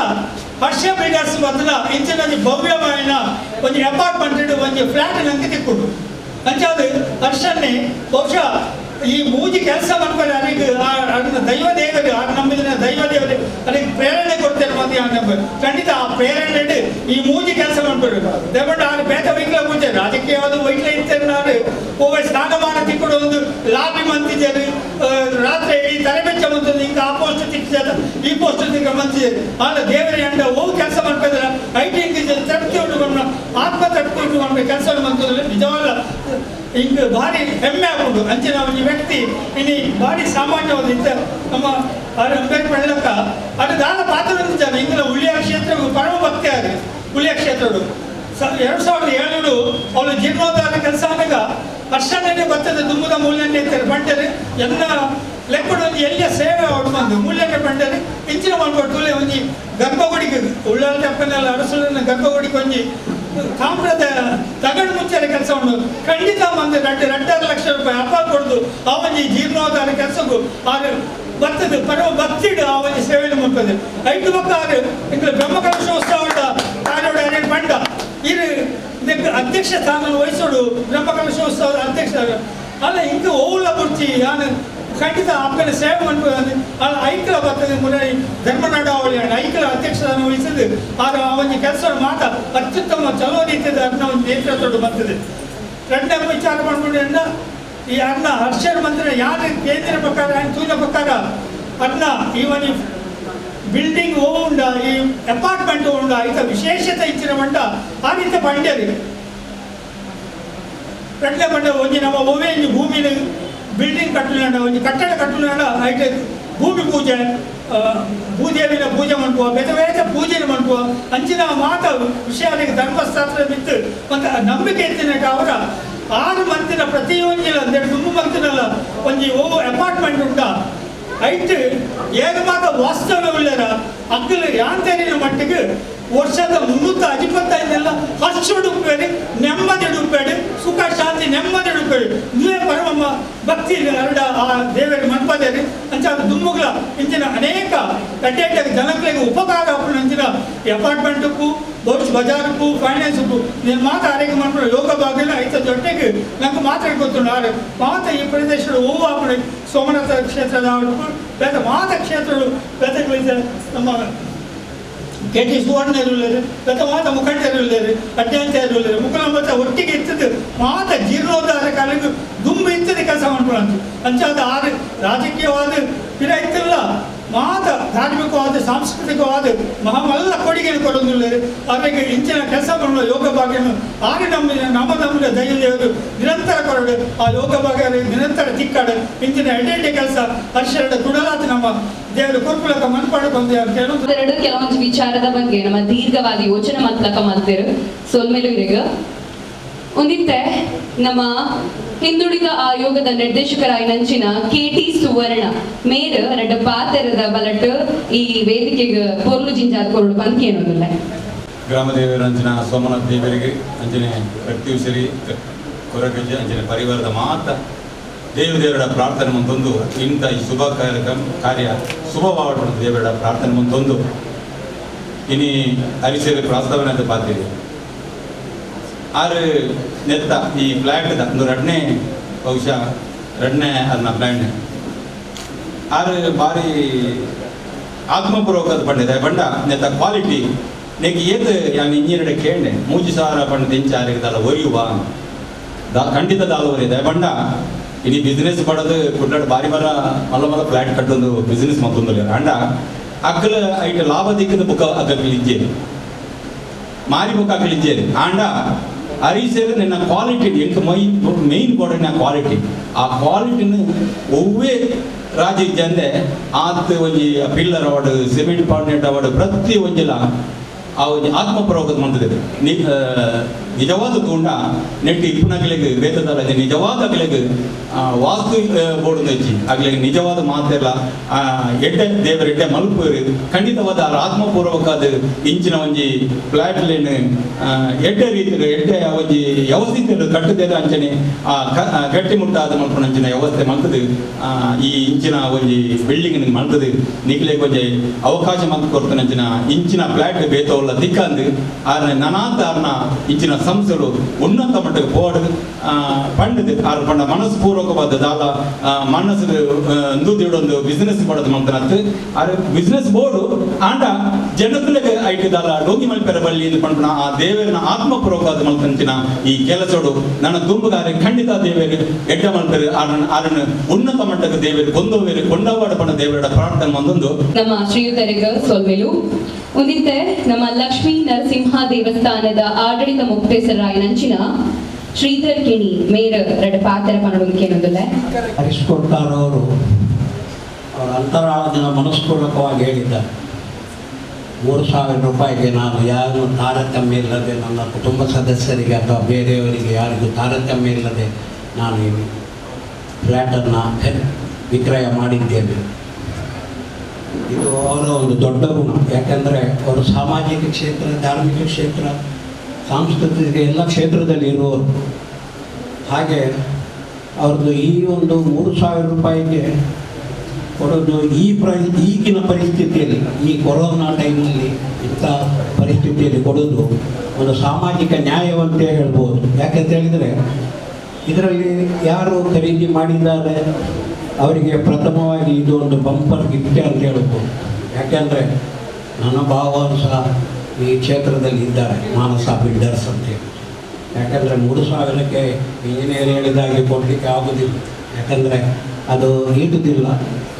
ಹರ್ಷ ಬಿಲ್ಡರ್ಸ್ ಬದಲ ಇಂಚಿನ ಒಂಜಿ ಭವ್ಯವಾಯಿನ ಒಂಜಿ ಅಪಾರ್ಟ್ಮೆಂಟ್ ಒಂಜಿ ಫ್ಲಾಟ್ ನಂಗೆ ತಿಕ್ಕೊಂಡು ಅಂಚಾದ ಹರ್ಷನ್ನೇ ಬಹುಶಃ ಈ ಮೂಜಿ ಕೆಲಸ ಮಾಡ್ತಾರೆ ಅದಕ್ಕೆ ದೈವ ದೇವರು ಆ ನಂಬಿದ ದೈವ ದೇವರು ಅದಕ್ಕೆ ಪ್ರೇರಣೆ ಕೊಡ್ತೇನೆ ಮತ್ತೆ ನಂಬ ಖಂಡಿತ ಆ ಪ್ರೇರಣೆ ಈ ಮೂಜಿ ಕೆಲಸ ಮಾಡ್ಬೇಕು. ದಯಮಾಡಿ ಆರು ಬೇತ ವೈಕ್ಲ ಮುಂಚೆ ರಾಜಕೀಯವಾದ ವೈಕ್ಲ ಇರ್ತೇನೆ ನಾನು ಒಬ್ಬ ಸ್ಥಾನಮಾನ ತಿಕ್ಕೊಂಡು ಒಂದು ಲಾಬಿ ಮಂತಿದ್ದಾರೆ ರಾತ್ರಿ ಇಡೀ ತಲೆಬೆಚ್ಚ ಮಂತದ್ದು ಹಿಂಗೆ ಆ ಪೋಸ್ಟ್ ತಿಕ್ಕಿದ ಈ ಪೋಸ್ಟ್ ತಿಕ್ಕ ಮಂತಿದ್ದಾರೆ ಆಗ ದೇವರೇ ಅಂಡ ಹೋಗಿ ಕೆಲಸ ಮಾಡ್ತಿದ್ರೆ I T ತೃಪ್ತಿ ಉಂಟು ಬಂದ ಆತ್ಮ ತೃಪ್ತಿ ಉಂಟು ಮಾಡ್ಬೇಕು ಕೆಲಸ ಮಂತಂದ್ರೆ ನಿಜವಲ್ಲ ಹಿಂಗೆ ಭಾರಿ ಹೆಮ್ಮೆ ಆಗ್ಬೋದು. ಅಂಚಿನ ಒಂದು ವ್ಯಕ್ತಿ ಇನ್ನು ಭಾರಿ ಸಾಮಾನ್ಯವಾದ ಇತ್ತ ನಮ್ಮ ಅಂಬೇಡ್ಕರ್ ಪಳ್ಳಕ್ಕ ಅದು ದಾನ ಪಾತ್ರ ಜನ ಇಂದಿನ ಉಳಿಯ ಕ್ಷೇತ್ರ ಪರಮ ಭಕ್ತಿ ಆಗಿ ಉಳಿಯ ಕ್ಷೇತ್ರಡು 2007 ಅವಳು ಜೀರ್ಣೋದ್ಧಾರ ಕೆಲಸ ಆದಾಗ ಹರ್ಷನೇ ಬರ್ತದೆ ದುಮ್ಮದ ಮೂಲ್ಯನೇ ಇರ್ತಾರೆ ಬಂಟರೆ ಎಲ್ಲ ಲೆಕ್ಕಡು ಒಂದು ಎಲ್ಲಿಯ ಸೇವೆ ಅವಳು ಬಂದು ಮೂಲ್ಯನೇ ಬಂಟರೆ ಇಂಚಿನ ಮಾಡ್ಕೊಟ್ಟು ಒಂಜಿ ಗರ್ಭಗುಡಿಗೆ ಉಳ್ಳಾಲ ತಪ್ಪನೆಲ್ಲ ಅರಸುಲನ್ನ ಗರ್ಭಗುಡಿಗೆ ಒಂಜಿ ತಾಮ್ರದ ತಗಡು ಮುಚ್ಚರ ಕೆಲಸ ಉಂಟು ಖಂಡಿತ ಒಂದು 2.5 ಲಕ್ಷ ರೂಪಾಯಿ ಅಪ್ಪ ಕೊಡುದು ಆ ಒಂಜಿ ಜೀರ್ಣೋದ್ಧಾರ ಕೆಲಸಕ್ಕೂ ಆರು ಬರ್ತದೆ ಪರಮ ಭಕ್ತಿಡು ಆ ಒಂಜಿ ಸೇವೆಯನ್ನು ಮುಟ್ತದೆ. ಐದು ಪಕ್ಕ ಆರು ಇಂಗ್ಲ ಬ್ರಹ್ಮಕಲಶೋತ್ಸವದ ಕಾರ್ಯೋಡ ಪಂಡ ಇರು ಇದಕ್ಕೆ ಅಧ್ಯಕ್ಷ ಸ್ಥಾನ ವಹಿಸೋಡು ಬ್ರಹ್ಮಕಲಶೋತ್ಸವದ ಅಧ್ಯಕ್ಷ ಅಲ್ಲ ಇಂದು ಓಲ ಬುರ್ಚಿ ನಾನು ಖಂಡಿತ ಅಪ್ಪನ ಸೇವೆ ಮಾಡ್ಬೋದು ಅಲ್ಲ ಐಕ್ಲ ಬರ್ತದೆ ಮುರಳಿ ಧರ್ಮನಾಡ ಅವಳಿ ಐಕ್ಲ ಅಧ್ಯಕ್ಷ ಸ್ಥಾನ ವಹಿಸಿದ್ದು ಆಗ ಆ ಒಂದು ಕೆಲಸ ಮಾತ ಅತ್ಯುತ್ತಮ ಚಲೋ ರೀತಿಯ ಅನ್ನ ಒಂದು ನೇತೃತ್ವದ ಬರ್ತದೆ. ಎರಡನೇ ವಿಚಾರ ಮಾಡ್ಕೊಂಡು ಈ ಅನ್ನ ಹರ್ಷರ್ ಮಂತ್ರ ಯಾರು ಕೇಂದ್ರ ಪ್ರಕಾರ ತೂನ ಪ್ರಕಾರ ಅನ್ನ ಈ ಒಂದು ಬಿಲ್ಡಿಂಗ್ ಉಂಡ ಈ ಅಪಾರ್ಟ್ಮೆಂಟ್ ಉಂಡ ಈತ ವಿಶೇಷತೆ ಇಚ್ಚಿನ ಮಂಡ ಆ ರೀತಿ ಬಂಡ್ಯರು ಎರಡನೇ ಬಂಡ ಒಂಜಿ ನಮ್ಮ ಒವೇ ಒಂಜಿ ಭೂಮಿನ ಬಿಲ್ಡಿಂಗ್ ಕಟ್ಟುನಾಡ ಒಂಜಿ ಕಟ್ಟಡ ಕಟ್ಟುನಾಡ ಐಟ್ ಭೂಮಿ ಪೂಜೆ ಭೂದೇವಿನ ಪೂಜೆ ಮನ್ಪುವ ಬೇತೆ ಬೇತೆ ಪೂಜೆನ ಮನ್ಪುವ ಅಂಚಿನ ಮಾತ ವಿಷಯಕ್ಕೆ ಧರ್ಮಶಾಸ್ತ್ರ ಬಿತ್ತು ಮತ್ತು ನಂಬಿಕೆ ಇತ್ತಿನ ಅವರ 6 ಮಂತಿನ ಪ್ರತಿಯೊಂಜಿಲ ಅಂದರೆ ತುಂಬ ಮಂತಿನಲ್ಲ ಒಂಜಿ ಓ ಅಪಾರ್ಟ್ಮೆಂಟ್ ಉಂಟ ಐಟ್ ಏಳು ಮಾತ ವಾಸ್ತವ್ಯವಿಲ್ಲರ ಅಗ್ಗಲು ಯಾಂತರಿನ ಮಟ್ಟಿಗೆ ವರ್ಷದ 325 ಹರ್ಷುಡುಪ್ಪೇಡಿ ನೆಮ್ಮದಿ ಉಡುಪೇಡಿ ಸುಖ ಶಾಂತಿ ನೆಮ್ಮದಿ ಉಡುಪೇಡಿ ನೀವೇ ಪರಮ ಭಕ್ತಿ ಹರಡ ಆ ದೇವರ ಮನ್ಪದೇರಿ ಅಂಚ ದುಮ್ಮುಗಳ ಇಂಚಿನ ಅನೇಕ ಕಡ್ಡೆ ಜನಗಳಿಗೆ ಉಪಕಾರ ಅಂಚಿನ ಅಪಾರ್ಟ್ಮೆಂಟಕ್ಕೂ ಬಹುಶ್ ಬಜಾರಕ್ಕೂ ಫೈನಾನ್ಸ್ಗೂ ನೀನು ಮಾತು ಆರೈಕೆ ಮಾಡ್ಕೊಂಡು ಯೋಗ ಬಾಗಿಲ ಐತ ಜೊತೆಗೆ ನಂಗೆ ಮಾತ್ರ ಗೊತ್ತುಂಟು ಆರೆ ಮಾತ ಈ ಪ್ರದೇಶದ ಹೂವು ಹಾಕೊಂಡು ಸೋಮನಾಥ ಕ್ಷೇತ್ರದ ಬೇರೆ ಮಾತ ಕ್ಷೇತ್ರಗಳು ಬೇತೆ ನಮ್ಮ ಕೆ ಟಿ ಸುವರ್ಣ ಇರುಳ್ಳೇರು ಬೇತ ಮಾತ ಮುಖಂಡರು ಇಲ್ಲೇರು ಅಡ್ಡಂತ ಇರುಳ್ಳೇರು ಮುಖಲ ಮತ್ತೆ ಒಟ್ಟಿಗೆ ಇರ್ತದೆ ಮಾತ ಜೀರ್ಣೋದ್ಧಾರ ಕಾಲಕ್ಕೆ ದುಂಬು ಇರ್ತದೆ ಕೆಲಸ ಮಾಡ್ಕೊಳ್ಳಂತ ಅಂಚಾದ ಆರು ರಾಜಕೀಯವಾದ ಪಿರ ಇತ್ತಿಲ್ಲ ಮಾತ ಧಾರ್ಮಿಕವಾದ ಸಾಂಸ್ಕೃತಿಕವಾದ ಮಹಾಮಲ್ಲ ಕೊಡುಗೆ ಕೊಡೋದಿಲ್ಲ ಅವರಿಗೆ ಇಂಚಿನ ಕೆಲಸ ಮಾಡುವ ಯೋಗ ಭಾಗ್ಯನು ಆರು ನಮ್ಮ ನಮ್ಮ ನಮ್ಮ ದೈವದೇವರು ನಿರಂತರ ಕೊರಡು ಆ ಯೋಗ ಭಾಗ್ಯ ನಿರಂತರ ತಿಕ್ಕಾಡು ಇಂಚಿನ ಎಡ್ಡೆ ಕೆಲಸ ಹರ್ಷರಡು ಕುಡಲಾತ ನಮ್ಮ ದೇವರು ಕುರ್ಕುಲಕ ಮನ್ಪಾಡು ಎರಡು ಕೆಲವೊಂದು ವಿಚಾರದ ಬಗ್ಗೆ ನಮ್ಮ ದೀರ್ಘವಾದ ಯೋಚನೆ ಮಾಡ್ಲಕ ಮಾಡ್ತೇರು ಸೋಲ್ಮೇಲೂ ಇರಗ ಒಂದಿತ್ತೆ ನಮ್ಮ ಹಿಂದುಳಿದ ಆಯೋಗದ ನಿರ್ದೇಶಕರಾಗಿ ನಂಚಿನ ಕೆ ಟಿ ಸುವರ್ಣ ಮೇರ್ ரெண்டு ಪಾತ್ರದ ಬಲಟ್ ಈ ವೇದಿಕೆಗೆ ಪೊರ್ಲು ಜಿಂಜಾದ ಕೊರಡು ಬಂದ್ಕೆ ಏನೋದಿಲ್ಲ. ಗ್ರಾಮದೇವರ ಅಂಚಿನ ಸೋಮನಾಥ ದೇವರಿಗೆ ಅಂಜನೆ ಪ್ರತ್ಯೂಷರಿ ಕೊರಗಜ್ಜೆ ಅಂಜನೆ ಪರಿವಾರದ ಮಾತ ದೇವದೇವರ ಪ್ರಾರ್ಥನೆ ಮುಂದೊಂದು ಇಂಥ ಈ ಶುಭ ಕಾರ್ಯ ಶುಭವಾದ ದೇವರ ಪ್ರಾರ್ಥನೆ ಮುಂದೊಂದು ಇನಿ ಅರಿಸೇವೆ ಪ್ರಸ್ತಾವನೆ ಅಂತ ಪಾತ್ರಿ ಆರು ನೆತ್ತ ಈ ಫ್ಲ್ಯಾಟ್ ಒಂದು ರಡ್ನೇ ಬಹುಶಃ ರಡ್ನೇ ಅದನ್ನ ಪ್ಲ್ಯಾನ್ ಆರು ಭಾರಿ ಆತ್ಮಪೂರ್ವಕದ ಪಂಡಿದೆ ಬಂಡ ನೆತ್ತ ಕ್ವಾಲಿಟಿ ನೆಕ್ ಏತ್ ಯಾನ್ ಇಂಜಿನಿಯರ್ ಕೇಂಡೆ 3000 ಪಂಡ ಇಂಚ ಆರಿಗದಲ್ಲ ಒರಿಯುವ ಖಂಡಿತ ದಾಲ ಒರಿಯದೆ ಬಂಡ ಇನಿ ಬಿಸ್ನೆಸ್ ಪಡೋದು ಕುಡ್ಲಾಡ್ ಬಾರಿ ಮರ ಮಲ್ಲ ಮಲ್ಲ ಫ್ಲ್ಯಾಟ್ ಕಟ್ಟೊಂದು ಬಿಸ್ನೆಸ್ ಮತ್ತೊಂದು ಅಂಡ ಅಕ್ಕಲ ಐಟ್ ಲಾಭ ದಿಕ್ಕದ ಬುಕ್ಕ ಅಕ್ಕಲಿಜ್ಜೆ ಮಾರಿ ಬುಕ್ಕ ಅಕ್ಕಲಿಜ್ಜೆ ಆಂಡ ಅರಿಸೇರು ನಿನ್ನ ಕ್ವಾಲಿಟಿ ಎಂಕ್ ಮೈನ್ ಬೋರ್ಡಿನ ಕ್ವಾಲಿಟಿ ಆ ಕ್ವಾಲಿಟಿನ ಒವ್ವೇ ರಾಜ್ಯ ಜಂದೆ ಆತ್ ಒಂಜಿ pillar award cement ಪಾರ್ನೆಟ್ award ಪ್ರತಿ ಒಂಜಿಲ ಆ ಒಂಜಿ ಆತ್ಮಪೂರ್ವಕದ ಮಂತದೆ ನಿಜವಾದ ತೂಂಡ ನೆಟ್ಟು ಇಪ್ಪುನಗಲಿಗೆ ವೇತದಲ್ಲ ನಿಜವಾದ ಅಗಲಿಗೆ ವಾಸ್ತು ಬೋರ್ಡ್ ಹೆಚ್ಚಿ ಅಗಲಿಗೆ ನಿಜವಾದ ಮಾತೆಲ್ಲ ಎಡ್ಡೆ ದೇವರ ಎಡ್ಡೆ ಮಲ್ಪೂರು ಖಂಡಿತವಾದ ಆ ಆತ್ಮಪೂರ್ವಕದ ಇಂಚಿನ ಒಂಜಿ ಫ್ಲಾಟ್ಲೇನ್ ಎಡ್ಡೆ ರೀತಿ ಎಡ್ಡೆ ಒಂಜಿ ವ್ಯವಸ್ಥಿತ ಕಟ್ಟುದೇರ ಅಂಚನೆ ಆ ಗಟ್ಟಿ ಮುಟ್ಟಾದ ಮಲ್ಪುನ ಅಂಚಿನ ವ್ಯವಸ್ಥೆ ಮಲ್ತದು ಈ ಇಂಚಿನ ಒಂಜಿ ಬಿಲ್ಡಿಂಗ್ ಮಲ್ತದು ನಿಗಲಿಗೆ ಒಂಜಿ ಅವಕಾಶ ಮಲ್ತು ಕೊಡ್ತಾನೆ ಅಂಚಿನ ಇಂಚಿನ ಫ್ಲಾಟ್ ಬೇತವಲ್ಲ ದಿಕ್ಕಂದು ಆರ್ನ ನನಾತ ಆರ್ನ ಇಂಚಿನ ಸಂಸ್ಥೆಗಳು ಉನ್ನತ ಮಟ್ಟಕ್ಕೆ ಪೋಡು ಪಂಡದು ಆರ್ ಪಂಡ ಮನಸ್ಪೂರ್ವಕವಾದ ದಾಲ ಮನಸ್ಸು ಒಂದು ಬಿಸ್ನೆಸ್ ಮಾಡೋದು ಮಂತನತ್ತು ಆರ್ ಬಿಸ್ನೆಸ್ ಬೋರ್ಡು ಆಂಡ ಜನತುಲೆಗೆ ಐಟ್ ದಾಲ ಡೋಗಿ ಮಲ್ಪೆರ ಬಲ್ಲಿ ಇದು ಪಂಪನ ಆ ದೇವರನ ಆತ್ಮಪೂರ್ವಕವಾದ ಮಲ್ತಂಚಿನ ಈ ಕೆಲಸೋಡು ನನ್ನ ದುಂಬುಗಾರೆ ಖಂಡಿತ ದೇವರು ಎಡ್ಡ ಮಲ್ಪೆರು ಆರನ ಆರನ ಉನ್ನತ ಮಟ್ಟಕ್ಕೆ ದೇವರು ಕೊಂದೋವೇರು ಕೊಂಡವಾಡ ಪಂಡ ದೇವರ ಪ್ರಾರ್ಥನೆ ಒಂದೊಂದು ನಮ್ಮ ಶ್ರೀಯುತರಿಗೆ ಸೊಲ್ಮೆಲು ಒಂದಿತ್ತೆ ನಮ್ಮ ಲಕ್ಷ್ಮೀ ನರಸಿಂಹ ದೇವಸ್ಥಾನದ ಆಡಳಿತ ಮುಕ್ತೇಸರಾಯ ನಂಚಿನ ಶ್ರೀಧರ್ ಕಿಣಿ ಮೇರ ಎರಡು ಪಾತ್ರ ಪಣಡುವುದಕ್ಕೇನೊಂದಿಲ್ಲ. ಹರೀಶ್ ಕೊಟ್ಟಾರವರು ಅವರ ಅಂತರಾಳದಿಂದ ಮನಸ್ಪೂರ್ವಕವಾಗಿ ಹೇಳಿದ್ದಾರೆ, 3000 ರೂಪಾಯಿಗೆ ನಾನು ಯಾರೂ ತಾರತಮ್ಯ ಇಲ್ಲದೆ ನನ್ನ ಕುಟುಂಬ ಸದಸ್ಯರಿಗೆ ಅಥವಾ ಬೇರೆಯವರಿಗೆ ಯಾರಿಗೂ ತಾರತಮ್ಯ ಇಲ್ಲದೆ ನಾನು ಈ ಫ್ಲ್ಯಾಟನ್ನು ವಿಕ್ರಯ ಮಾಡಿದ್ದೇನೆ. ಇದು ಅವರ ಒಂದು ದೊಡ್ಡ ಗುಣ. ಯಾಕೆಂದರೆ ಅವರು ಸಾಮಾಜಿಕ ಕ್ಷೇತ್ರ, ಧಾರ್ಮಿಕ ಕ್ಷೇತ್ರ, ಸಾಂಸ್ಕೃತಿಕ ಎಲ್ಲ ಕ್ಷೇತ್ರದಲ್ಲಿ ಇರುವವರು. ಹಾಗೆ ಅವ್ರದ್ದು ಈ ಒಂದು 3000 ರೂಪಾಯಿಗೆ ಕೊಡೋದು ಈ ಈಗಿನ ಪರಿಸ್ಥಿತಿಯಲ್ಲಿ, ಈ ಕೊರೋನಾ ಟೈಮಲ್ಲಿ ಇಂಥ ಪರಿಸ್ಥಿತಿಯಲ್ಲಿ ಕೊಡೋದು ಒಂದು ಸಾಮಾಜಿಕ ನ್ಯಾಯವಂತೇ ಹೇಳ್ಬೋದು. ಯಾಕೆಂತ ಹೇಳಿದರೆ ಇದರಲ್ಲಿ ಯಾರು ಖರೀದಿ ಮಾಡಿದ್ದಾರೆ ಅವರಿಗೆ ಪ್ರಥಮವಾಗಿ ಇದು ಒಂದು ಬಂಪರ್ ಗಿಫ್ಟ್ ಅಂತ ಹೇಳ್ಬೋದು. ಯಾಕೆಂದರೆ ನನ್ನ ಭಾವರು ಸಹ ಈ ಕ್ಷೇತ್ರದಲ್ಲಿ ಇದ್ದಾರೆ, ಮಾನಸ ಬಿಲ್ಡರ್ಸ್ ಅಂತೇಳಿ. ಯಾಕೆಂದರೆ 3000ಕ್ಕೆ ಇಂಜಿನಿಯರ್ ಹೇಳಿದಾಗೆ ಕೊಡಲಿಕ್ಕೆ ಆಗೋದಿಲ್ಲ, ಯಾಕೆಂದರೆ ಅದು ಈಟುವುದಿಲ್ಲ.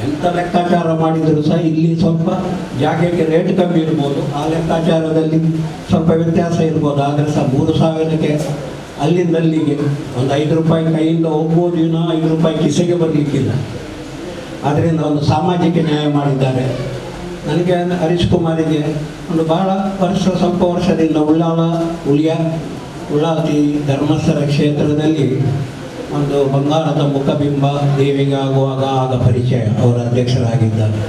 ಎಂಥ ಲೆಕ್ಕಾಚಾರ ಮಾಡಿದರೂ ಸಹ ಇಲ್ಲಿ ಸ್ವಲ್ಪ ಜಾಗಕ್ಕೆ ರೇಟ್ ಕಮ್ಮಿ ಇರ್ಬೋದು, ಆ ಲೆಕ್ಕಾಚಾರದಲ್ಲಿ ಸ್ವಲ್ಪ ವ್ಯತ್ಯಾಸ ಇರ್ಬೋದು. ಆದರೆ ಸಹ 3000ಕ್ಕೆ ಅಲ್ಲಿಂದ ಅಲ್ಲಿಗೆ ಒಂದು 5 ರೂಪಾಯಿ ಕೈಯಿಂದ ಹೋಗ್ಬೋದು, ಇನ್ನೂ 5 ರೂಪಾಯಿ ಕಿಸೆಗೆ ಬರಲಿಕ್ಕಿಲ್ಲ. ಆದ್ದರಿಂದ ಒಂದು ಸಾಮಾಜಿಕ ನ್ಯಾಯ ಮಾಡಿದ್ದಾರೆ. ನನಗೆ ಹರೀಶ್ ಕುಮಾರಿಗೆ ಒಂದು ಬಹಳ ವರ್ಷ, ಸ್ವಲ್ಪ ವರ್ಷದಿಂದ ಉಳ್ಳಾಲ ಉಳಿಯ ಉಳ್ಳಾಲ್ತಿ ಧರ್ಮಸ್ಥಳ ಕ್ಷೇತ್ರದಲ್ಲಿ ಒಂದು ಬಂಗಾರದ ಮುಖಬಿಂಬ ದೇವಿಗೆ ಆಗುವಾಗ ಆಗ ಪರಿಚಯ, ಅವರ ಅಧ್ಯಕ್ಷರಾಗಿದ್ದಾರೆ.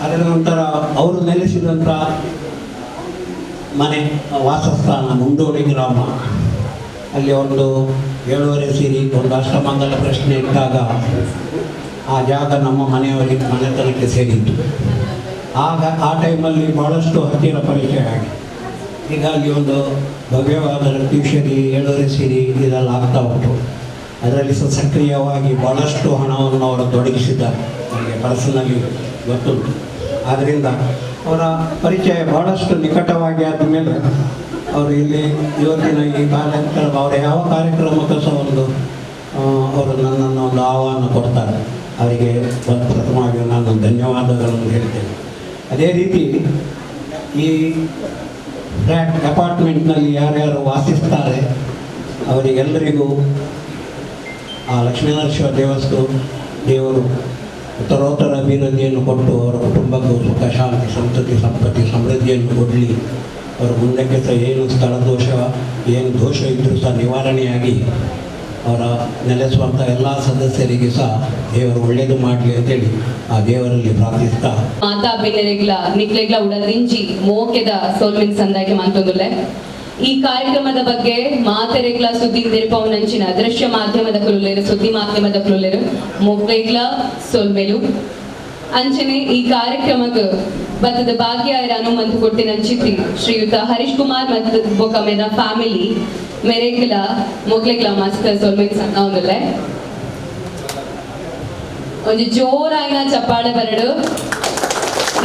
ಅದರ ನಂತರ ಅವರು ನೆಲೆಸಿದಂಥ ಮನೆ ವಾಸಸ್ಥಾನ ಮುಂಡೋಡಿ ಗ್ರಾಮ, ಅಲ್ಲಿ ಒಂದು 7.5 ಸಿರಿ ಒಂದು ಅಷ್ಟಮಂಗಲ ಪ್ರಶ್ನೆ ಇಟ್ಟಾಗ ಆ ಜಾಗ ನಮ್ಮ ಮನೆಯವರಿಗೆ ಮನೆತನಕ್ಕೆ ಸೇರಿತ್ತು. ಆಗ ಆ ಟೈಮಲ್ಲಿ ಭಾಳಷ್ಟು ಹತ್ತಿರ ಪರಿಚಯ ಆಗಿ ಈಗ ಅಲ್ಲಿ ಒಂದು ಭವ್ಯವಾದ ರಕ್ತೇಶ್ವರಿ 7.5 ಸಿರಿ ಇದೆಲ್ಲ ಆಗ್ತಾ ಉಂಟು. ಅದರಲ್ಲಿ ಸಹ ಸಕ್ರಿಯವಾಗಿ ಭಾಳಷ್ಟು ಹಣವನ್ನು ಅವರು ತೊಡಗಿಸಿದ್ದಾರೆ, ನನಗೆ ಪರ್ಸನಲಿ ಗೊತ್ತುಂಟು. ಆದ್ದರಿಂದ ಅವರ ಪರಿಚಯ ಭಾಳಷ್ಟು ನಿಕಟವಾಗಿ ಆದ ಮೇಲೆ ಅವರು ಇಲ್ಲಿ ಇವತ್ತಿನ ಈ ಕಾರ್ಯಕ್ರಮ, ಅವರ ಯಾವ ಕಾರ್ಯಕ್ರಮಕ್ಕೂ ಸಹ ಒಂದು ಅವರು ನನ್ನನ್ನು ಒಂದು ಆಹ್ವಾನ ಕೊಡ್ತಾರೆ. ಅವರಿಗೆ ಪ್ರಥಮವಾಗಿ ನಾನು ಧನ್ಯವಾದಗಳನ್ನು ಹೇಳ್ತೇನೆ. ಅದೇ ರೀತಿ ಈ ಫ್ಲ್ಯಾಟ್ ಅಪಾರ್ಟ್ಮೆಂಟ್ನಲ್ಲಿ ಯಾರ್ಯಾರು ವಾಸಿಸ್ತಾರೆ ಅವರಿಗೆಲ್ಲರಿಗೂ ಆ ಲಕ್ಷ್ಮೀನರಸಿಂಹ ದೇವರು ಉತ್ತರೋತ್ತರ ಅಭಿವೃದ್ಧಿಯನ್ನು ಕೊಟ್ಟು ಅವರ ಕುಟುಂಬಕ್ಕೂ ಸುಖ ಶಾಂತಿ ಸಂತತಿ ಸಂಪತ್ತಿ ಸಮೃದ್ಧಿಯನ್ನು ಕೊಡಲಿ. ಅವರ ಮುಂದಕ್ಕೆ ಸಹ ಏನು ಸ್ಥಳ ದೋಷ ಏನು ದೋಷ ಇದ್ದರೂ ಸಹ ನಿವಾರಣೆಯಾಗಿ ಅವರ ನೆಲೆಸುವಂಥ ಎಲ್ಲ ಸದಸ್ಯರಿಗೆ ಸಹ ದೇವರು ಒಳ್ಳೆಯದು ಮಾಡಲಿ ಅಂತೇಳಿ ಆ ದೇವರಲ್ಲಿ ಪ್ರಾರ್ಥಿಸ್ತಾ ಮಾತಾ ಬಿನ್ನೆರೆಗ್ಲ ನಿಕ್ಲೆಗ್ಲ ಉಡದಿಂಜಿ ಮೋಕೆದ ಸೋಲ್ಮಿನ್ ಸಂದಾಗೆ ಮಾತೊಂದುಲ್ಲೆ. ಈ ಕಾರ್ಯಕ್ರಮದ ಬಗ್ಗೆ ಮಾತೆರೆಗ್ಲ ಸುದ್ದಿ ನಿರಪವನಂಚಿನ ದೃಶ್ಯ ಮಾಧ್ಯಮದ ಕುಲುಲೇರು ಸುದ್ದಿ ಮಾಧ್ಯಮದ ಕುಲುಲೇರು ಮೊಕ್ಲೆಗ್ಲ ಸೊಲ್ಮೆಲು ಅಂಚನೆ ಈ ಕಾರ್ಯಕ್ರಮಕ್ಕೆ ಬತ್ತದ ಭಾಗ್ಯ ಹನುಮಂತ ಕೊಟ್ಟಿನಂಚಿತಿ ಶ್ರೀಯುತ ಹರೀಶ್ ಕುಮಾರ್ ಮತ್ತು ಬೊಕ್ಕ ಮೇದ ಫ್ಯಾಮಿಲಿ ಮೆರೆಗ್ಲ ಮೊಕ್ಲೆಗ್ಲ ಮಸ್ತ್ ಸೊಲ್ಮೆನ್ ಸಂದಾವೊಂದುಲ್ಲೆ. ಒಂಜಿ ಜೋರಾಯಿನ ಚಪ್ಪಾಳೆ ಬರಡು.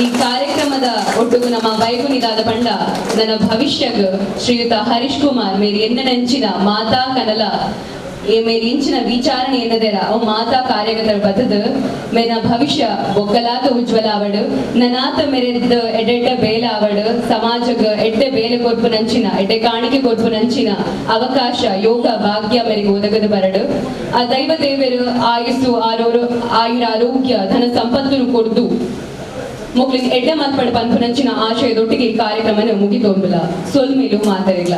ಈ ಕಾರ್ಯಕ್ರಮದ ಒಟ್ಟುಗು ನಮ್ಮ ಬೈಗುನಿದಾದ ಪಂಡ ನನ್ನ ಭವಿಷ್ಯಗ್ ಶ್ರೀಯುತ ಹರೀಶ್ ಕುಮಾರ್ ಮೇರಿ ಎನ್ನನೆಂಚಿನ ಮಾತಾ ಕನಲ ಏ ಮೇರಿ ಇಂಚಿನ ವಿಚಾರಣೆ ಎನ್ನದೆರ ಅವು ಮಾತಾ ಕಾರ್ಯಗತರ ಬದದ ಮೇನ ಭವಿಷ್ಯ ಬೊಕ್ಕಲಾತ ಉಜ್ವಲ ಅವಡು ನನಾತ ಮೆರೆದ ಎಡೆಡ್ಡ ಬೇಲ ಅವಡು ಸಮಾಜಗ ಎಡ್ಡೆ ಬೇಲೆ ಕೊರ್ಪು ನಂಚಿನ ಎಡ್ಡೆ ಕಾಣಿಕೆ ಕೊರ್ಪು ನಂಚಿನ ಅವಕಾಶ ಯೋಗ ಭಾಗ್ಯ ಮೇರೆಗೆ ಒದಗದ ಬರಡು. ಆ ದೈವ ದೇವರು ಆಯುಸ್ಸು ಆರೋರು ಆಯುರ ಆರೋಗ್ಯ ಧನ ಸಂಪತ್ತನ್ನು ಕೊಡ್ದು ಮೊಕ್ಲಿಗೆ ಎಡ್ಡೆ ಮಾತ್ಪಡ ಪನ್ಪುನಂಚಿನ ಆಶಯದೊಟ್ಟಿಗೆ ಈ ಕಾರ್ಯಕ್ರಮನ ಮುಗಿತೊಂಬುಲ ಸೊಲ್ಮೇಲು ಮಾತರಿಲ್ಲ.